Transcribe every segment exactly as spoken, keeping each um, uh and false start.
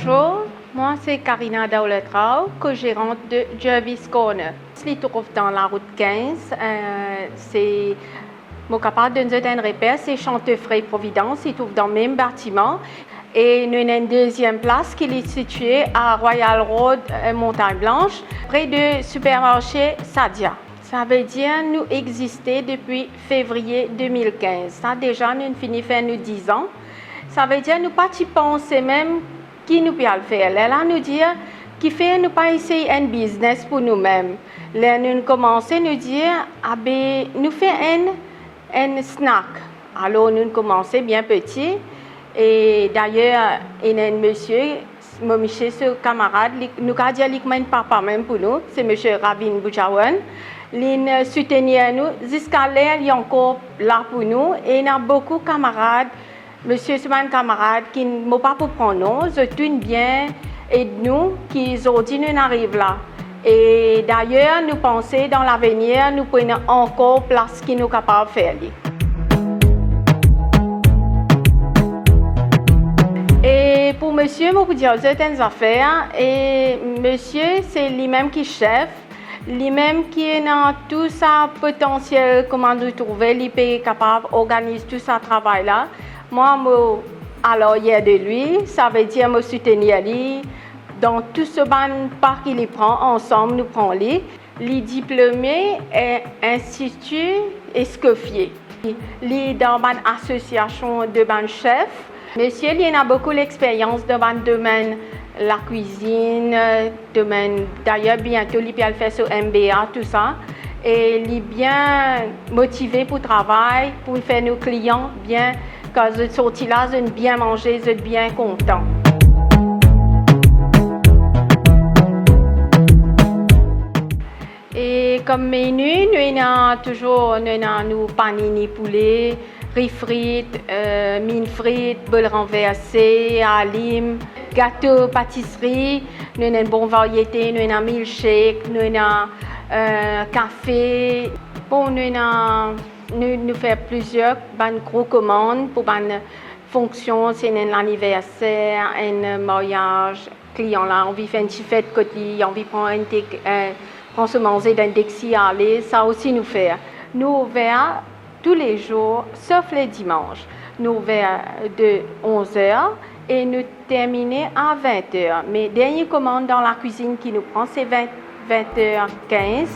Bonjour, moi c'est Karina Daulatrao, co-gérante de Jervis Corner. Li trouv dan larout kinz, euh, c'est, mo kapav donn zot enn reper, c'est Chantefrey Providence, li trouv dan mem batiman. E nou ena enn deziem plas ki li sitie a Royal Road, euh, Montagne Blanche, pre de sipermarse Sadia. Savedir nou existe depi fevriye de mil kinz. Sa deza nou fini fer nou diz an. Savedir nou pa ti panse mem ki nou pe al fer. Lerla nou dir, kifer nou pa esey enn biznes pou noumem? Ler nou komanse, nou dir, abe nou fer enn, enn snack. Alor nou komanse bien peti. E dayer, ena enn misie, mo misie so kamarad, li, nou kapav dir li kouma enn papa mem pou nou, se misie Ravin Boudjawan. Linn soutenir nou ziska ler li ankor la pou nou. E ena boukou kamarad, misie, so bann kamarad ki mo pa pou pran non, zot tou inn bien ed nou ki zordi nou inn ariv la. E dayer nou panse dan lavenir nou pou ena ankor plas ki nou kapav fer li. E pou misie, mo pou dir zot enn zafer, e misie se limem ki sef, limem ki ena tou sa potansiel, kouma nou trouve li pe kapav organiz tou sa travay la. Mwa, mo alaryer de li, savedir mo soutenir li dan tou so bann pa ki li pran, ansam nou pran li. Li diplome, eh, Institut Escoffier. Li dan bann asosiasion de bann sef. Misie, li ena boukou lexperyans dan bann domenn lakwizinn, domenn, dayer biento li pe al fer so M B A, tou sa. E li bien motive pou travay, pou fer nou klian bien, kan zot sorti la, zot bien manze, zot bien kontan. E kom meni, nou ena touzour, nou ena nou panini poule, ri frit, eh, minn frit, bol ranverse, alim, gato, patisri. Nou ena enn bon variete, nou ena milkshake, nou ena, eh, kafe. Bon, nou ena, nou, nou fer plizier bann gro komann pou bann fonksion, si ena enn laniverser, enn maryaz, klian la anvi fer enn ti fet kot li, anvi pran enn dek-, eh, pran so manze dan enn deksi ale, sa osi nou fer. Nou ouver toulezour, sof le dimans. Nou ouver de onz er e nou termine a vent er. Me dernie komann dan lakwizinn ki nou pran, se vin, vent er kinz.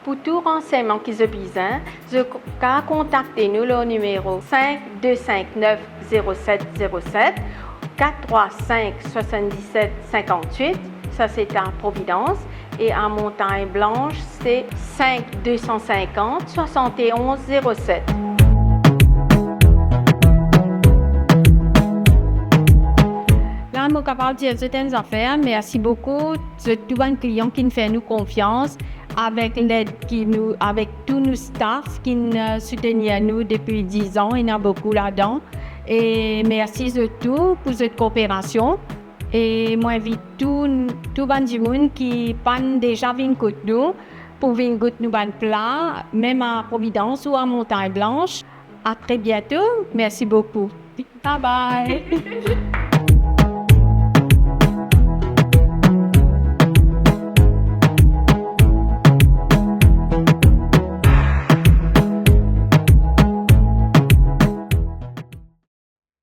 Pou tou ransegnman ki zot bizin, zot kapav kontakte nou lor nimero cinq deux cinq neuf zéro sept zéro sept, quatre trois cinq soixante-dix-sept cinquante-huit, sa se a Providence, e a Montagne Blanche, se cinq deux cent cinquante soixante et onze zéro sept. La, mo kapav dir zot enn zafer, mersi boukou, zot tou bann klian ki'nn fer nou konfians, avek led ki nou, avek tou nou staff ki'nn, eh, soutenir nou depi diz an, ena boukou ladan. E mersi zot tou pou zot kooperasion. E mo invit tou, tou bann dimoun ki pa'nn deza vinn kot nou, pou vinn gout nou bann pla, mem a Providence ou a Montagne Blanche. A tre biento. Mersi boukou. Bye bye.